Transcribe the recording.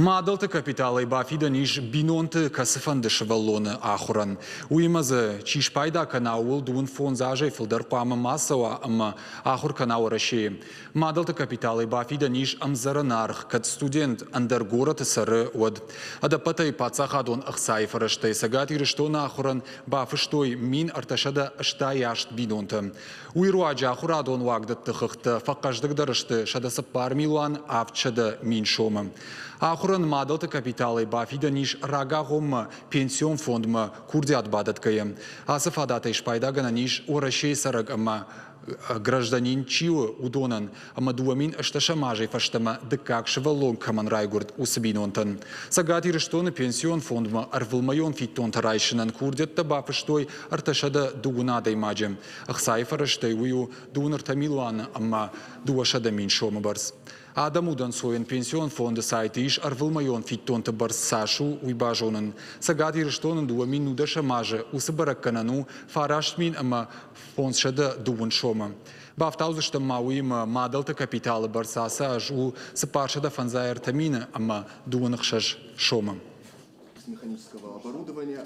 Мадӕлты капиталӕй бафидӕн ис бинонты кӕцыфӕнды сывӕллоны ахуырӕн. Уыимӕ дзы чи спайда кӕна, ууыл 25 азӕй фылдӕр хъуамӕ ма цӕуа ӕмӕ ахуыр кӕна Уӕрӕсейы. Мадӕлты капиталӕй бафидӕн ис ӕмдзӕрӕн аргъ, кӕд студент ӕндӕр горӕты цӕры, уӕд. Ӕдӕппӕтӕй паддзахадон ӕхцайы фӕрӕзтӕй Цӕгат Ирыстоны ахуырӕн бафыстой 1388 бинонтӕ. Уый руаджы ахуырадон уагдӕтты хыгъдтӕ фӕхъӕздыгдӕр сты 104 милуан 700 мин сомы. Ахуырӕн мадӕлты капиталӕй бафидӕн ис рагагъоммӕ пенсион фондмӕ курдиат бадӕтгӕйӕ. Ацы фадатӕй спайдагӕнӕн ис Уӕрӕсейы цӕрӕг ӕмӕ гражданин чи у, уыдонӕн ӕмӕ 2008 азӕй фӕстӕмӕ дыккаг сывӕллон кӕмӕн райгуырд, уыцы бинонтӕн. Цӕгат Ирыстоны пенсион фондмӕ ӕрвылмӕйон фиддонтӕ райсынӕн курдиӕттӕ бафыстой 302 адӕймаджы. Ӕхцайы фӕрӕзтӕй уый у 23 милуаны ӕмӕ 200 мин сомы бӕрц. Адӕм удӕнцойӕн пенсион фонды сайты ис ӕрвылмӕйон фиддонты бӕрц цас у, уый базонын. Цӕгат Ирыстоны 2010 азы уыцы бӕрӕггӕнӕн у 9 мин ӕмӕ 520 сомы. Бафтаудзыстӕм ма уыимӕ мадӕлты капиталы бӕрц ацы аз у 453 мины ӕмӕ 26 сомы.